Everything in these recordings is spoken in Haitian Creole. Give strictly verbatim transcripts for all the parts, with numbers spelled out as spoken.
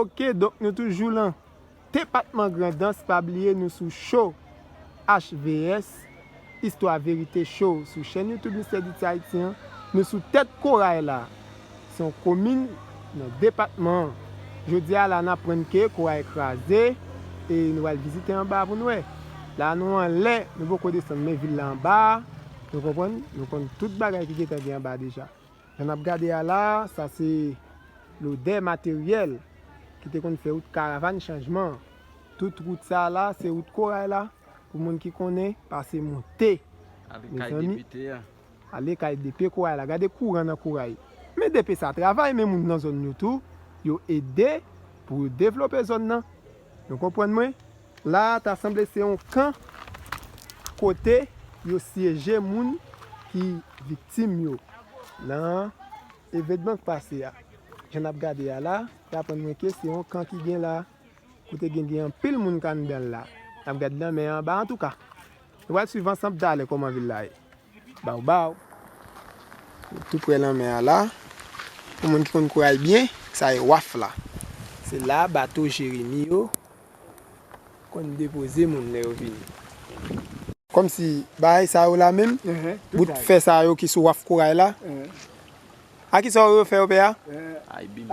Ok, donk nou toujou lan depatman Grandans, pa bliye nou sou show H V S, Istwa Verite Show, sou chèn YouTube Mistè Diti Ayiti an. Nou sou tèt Koray la. Se yon komin nan depatman an. Jodi a la, n aprann ke Koray kraze e nou pral vizite anba a pou n wè. La, nou anlè, nou poko desann, men vil la anba a. Nou konprann? Nou konn tout bagay ki gentan gen anba a deja. Jan n ap gade a la, sa se lodè materyèl ki te konn fè wout Karavàn Chanjman. Tout wout sa a la, se wout Koray la. Pou moun ki konnen, pase monte. Ale kay depite a. Ale kay depe Koray la. Gade kouran nan Koray. Men depe sa travay, men moun nan zòn yo tou, yo ede pou yo devlope zòn nan. Nou konprann mwen? La a ta sanble se yon kan kote yo syeje moun ki viktim yo nan evènman k pase a. Jan n ap gade a la, ta aprann mwen ke se yon kan ki gen la, kote gen, gen anpil moun k anndan l la. N ap gade lanmè an anba, antouka. Nou pral swiv ansanm talè kòman vil la ye. Baw baw. Tou prè lanmè a la. Pou moun ki konn Koray byen, sa e waf la. Se la bato Jeremi yo konn depoze moun lè yo vini. Kòmsi bagay sa yo la menm, bout fè sa yo ki sou waf Koray la. A kisa yo fè yo pè a? Ay bim.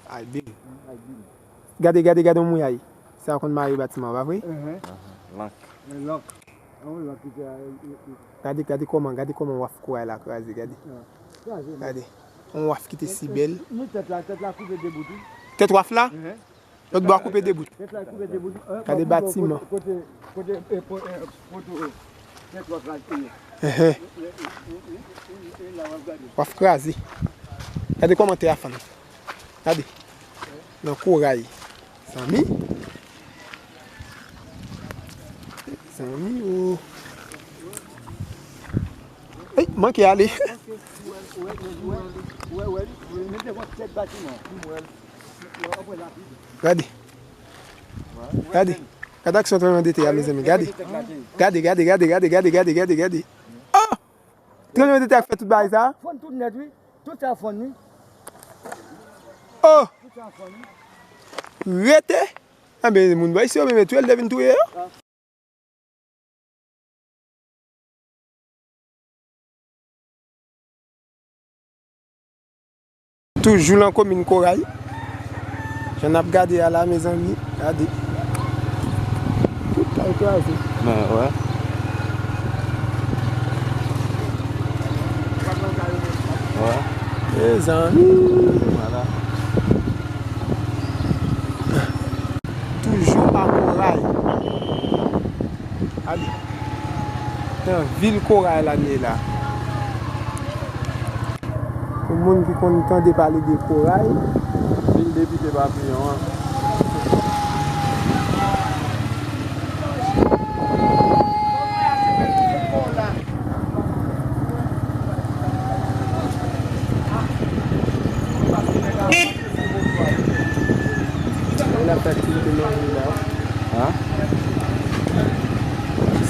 Ay bim. Gade, gade, gade yon mouyay. Sa yo konn mare batiman, pa vre? Lank. Lank. Yon lank ki te a. Gade, gade kòman, gade kòman waf Koray la kraze, gade. Gade. Yon waf ki te si bèl. Ni tèt la, tèt la koupe de bout, wi. Tèt waf la? Lòt bò a koupe de bout. Tèt la koupe de bout. Gade batiman. Kote, kote, e, po-, e, poto, e, tèt waf la te ye. Waf kraze. Gade kòman tè a fann. Gade. Nan Koray. Zanmi. Zanmi o. Ey, manke ale. Gade. Gade. Gade aksyon tranblemanntè a, mezanmi. Gade. Gade, gade, gade. Oh! Tranblemanntè a k fè tout bagay sa? Fonn tout nèt, wi. Tout sa fonn, wi. Oh! Tout sa fonn, wi. Rete! Anben, moun bò isi yo menm, e touye l te vin touye yo. Toujou lan komin Koray. Jan n ap gade a la, mezanmi, gade. Tout kay kraze. Men, wè. Wè. Mezanmi. Vwala. Toujou a Koray. Gade. Nan vil Koray la n ye la. Pou moun ki konn tande pale de Koray. Vin depite Papiyon an.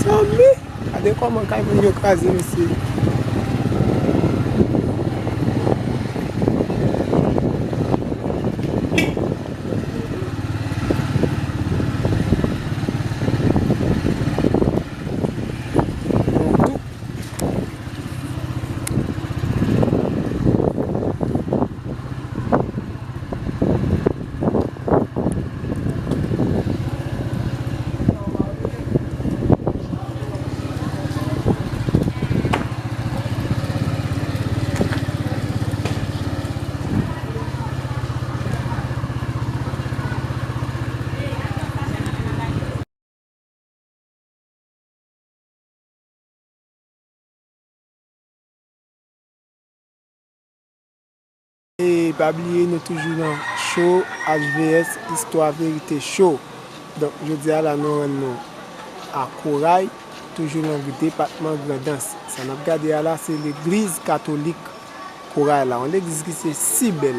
Zanmi, gade kòman kay moun yo kraze, mesye. E pa bliye, nou toujou nan show H V S, Istwa Verite Show. Donk, jodi a la, nou rann nou a Koray, toujou nan depatman Grandans. Sa n ap gade a la, se legliz katolik Koray la, yon legliz ki se si bèl.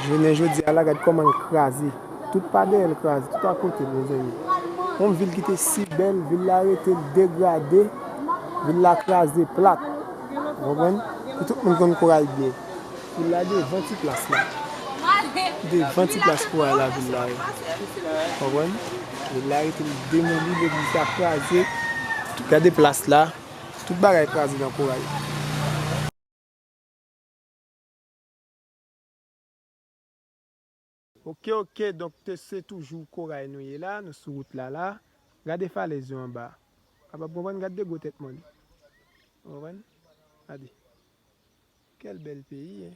Jounen jodi a la, gad kòman l kraze. Tout pa dèyè l kraze, tout akote l, mezanmi. Yon vil ki te si bèl, vil la rete degrade, vil la kraze plat. Ou konprann? Pou tout moun konn Koray byen. Vil la devan ti plas la. Devan ti plas koray lavil la ye. Konprann? Vil la rete l demoli, legliz la kraze. Gade plas la. Tout bagay kraze nan koray. Ok, ok, donk te se toujou koray nou ye la, nou sou wout la la. Gade falèz yo anba. Kapab konprann, gade de gwo tèt mòn. Ou konprann? Gade. Kèl bèl peyi, hein.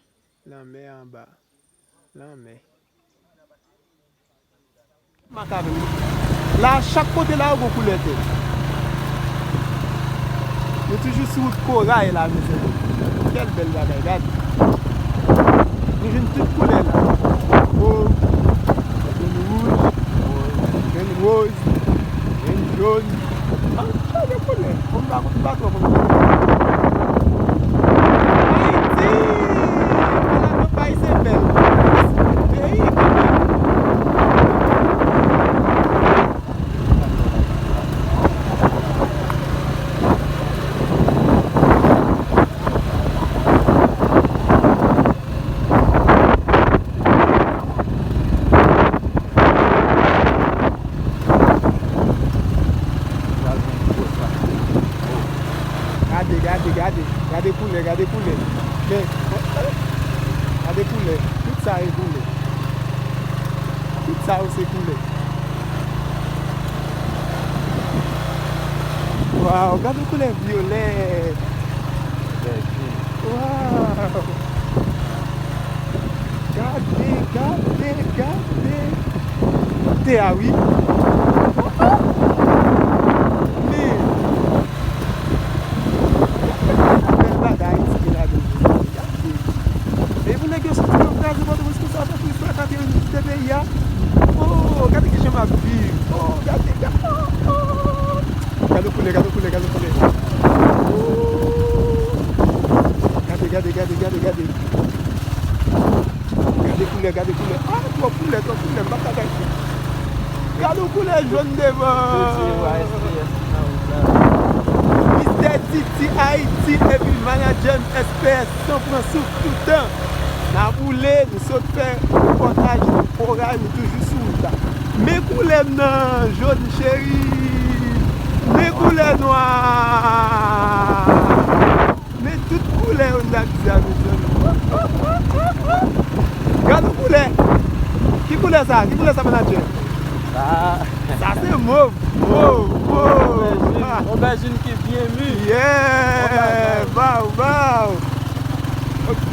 Lanmè anba. Lanmè. Makab. La, chak kote la, yo gon koulè tè. Nou toujou sou wout koray la, mezanmi. Kèl bèl bagay, gade. Nou jwenn tout koulè la. Wo, jwenn wouj, jwenn woz, jwenn jòn. Ah, chanje koulè. Bon, m pa, m pa twò konn koulè. Ayiti! Fè la kanpay se bèl. Peyi kanpay. Gade, gade, gade. Gade koulè, gade koulè. Men, gade koulè. Tout sa e koulè. Tout sa yo se koulè. Waw, gade koulè vyolè. Waw. Gade, gade, gade. Tè a, wi. Men, bèl bagay, Ayiti gen ladan l. Gade. E pou nèg yo soti yo kraze Pòtoprens konsa, fè touris la ka te kite peyi a. Oh, gade kijan m ap viv. Oh, gade, gade. Oh, oh. Gade koulè, gade koulè, gade koulè. Oh. Gade, gade, gade, gade, gade. Gade koulè, gade koulè. Ah, twòp koulè, twòp koulè, m pa ka gade. Gade yon koulè jòn devan. Mistè Titi Ayiti epi manadjè m S P S san pran souf toutan. N a boule, nou sot fè repòtaj nan koray, nou toujou sou wout la. Men koulè m nan, jòn cheri. Men koulè nwa. Men tout koulè yo n ap di a, mezanmi. Gad yon koulè. Ki koulè sa? Ki koulè sa, manadjè? Sa. Sa se mov. Mov, mov. Obèjin, obèjin ki byen mi. Yeah! Bon bagay. Baw, baw. Ok,